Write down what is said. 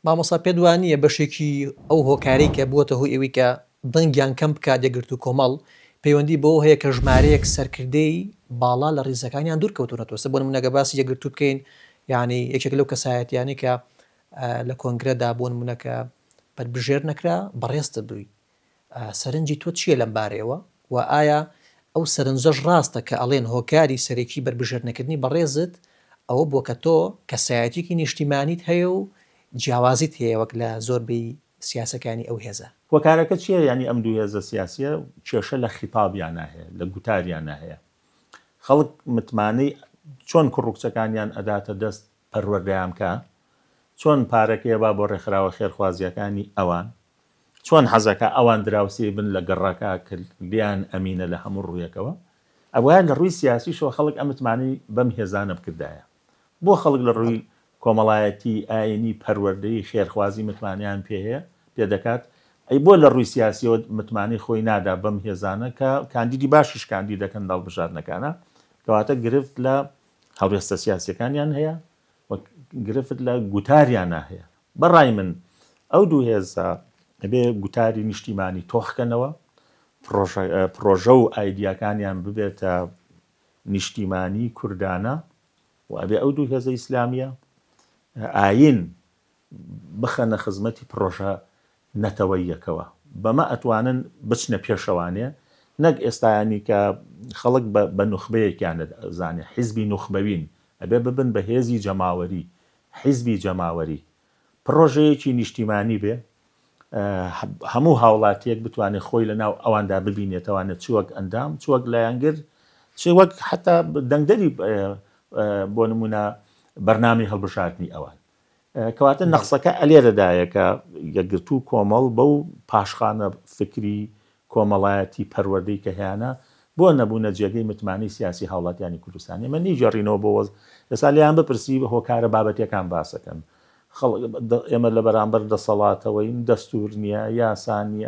مامۆستا پێت وانییە بەشێکی ئەو هۆکارەی کە بووەتە هۆی ئەوەی کە دەنگیان کەم بکات یەکگرتوو کۆمەڵ پەیوەندی بەوە هەیە کە ژمارەیەک سەرکردەی باڵا لە ڕیزەکانیان دوور کەوتوونەتەوە ئێستا بۆ نموونە گەر باسی یەکگرتوو بکەین یانی یەکێک لەو کەسایەتیانەی کە لە کۆنگرەدا بۆ نموونە کە بەربژێر نەکرا بەڕێزت بووی سەرنجی تۆ چییە لەم بارەیەوە و ئایا ئەو سەرنجەش ڕاستە کە ئەڵێن هۆکاری سەرەکی بەربژێرنەکردنی بەڕێزت ئەوە بووە کە تۆ کەسایەتیەکی نیشتیمانیت هەیە و جیاوازیت هەیە وەک لە زۆربەی سیاسەکانی ئەو هێزە؟ هۆکارەکە چییە یانی ئەم دوو هێزە سیاسیە کێشە لە خیتابیانا هەیە لە گوتاریانا هەیە خەڵک متمانەی چۆن کوڕ و کچەکانیان ئەداتە دەست پەروەردەیان بکا چۆن پارەکەی ئەبا بۆ ڕێکخراوە خێرخوازیەکانی ئەوان چۆن حەزەکا ئەوان دراوسێی بن لە گەڕەکا کە لێیان ئەمینە لە هەموو ڕوویەکەوە، ئەبوایە لە ڕووی سیاسیشەوە خەڵک ئەم متمانەی بەم هێزانە بکردایە. بۆ خەڵک لە ڕووی کۆمەڵایەتی، ئایینی، پەروەردەیی، خێرخوازی متمانەیان پێ هەیە، پێ دەکات، ئەی بۆ لە ڕووی سیاسیەوە متمانەی خۆی نادا بەم هێزانە کە کاندیدی باشیش کاندید دەکەن لە هەڵبژاردنەکانا؟ کەواتە گرفت لە هەڵوێستە سیاسیەکانیان هەیە و گرفت لە گوتاریانا هەیە. بە ڕای من ئەو دوو هێزە ئەبێ گوتاری نیشتیمانی تۆخ کەنەوە، پڕۆژە و ئایدیاکانیان ببێتە نیشتیمانی کوردانە و ئەبێ ئەو دوو هێزە ئیسلامیە ئایین بخەنە خزمەتی پڕۆژە نەتەوەییەکەوە. بەمە ئەتوانن بچنە پێشەوانێ نەک ئێستایانی کە خەڵک بە نوخبەیەکیان ئەزانێ حیزبی نوخبەوین ئەبێ ببن بە هێزی جەماوەری حیزبی جەماوەری پڕۆژەیەکی نیشتیمانی بێ هەموو هاوڵاتیەک بتوانێت خۆی لە ناو ئەواندا ببینێتەوانێ چ وەک ئەندام چ وەک لایەنگر چ وەک حتا دەنگدەری بۆ نمونە بەرنامەی هەڵبژاردنی ئەوان کەواتە نەقسەکە ئەلێرەدایە کە یەکگرتوو کۆمەڵ بەو پاشخانە فکری، کۆمەڵایەتی، پەروەردەی کە هەیانە، بۆ نەبوونە جێگەی متمانەی سیاسی هاوڵاتیانی کوردستان؟ ئێمە نیگێڕینەوە بۆ وەز ئێستا لێیان بپرسی هۆکارە بابەتیەکان باسەکەن. خەڵک ئێمە لە بەرامبەر دەسەڵاتەوەین، دەستوور نییە، یاسا نییە.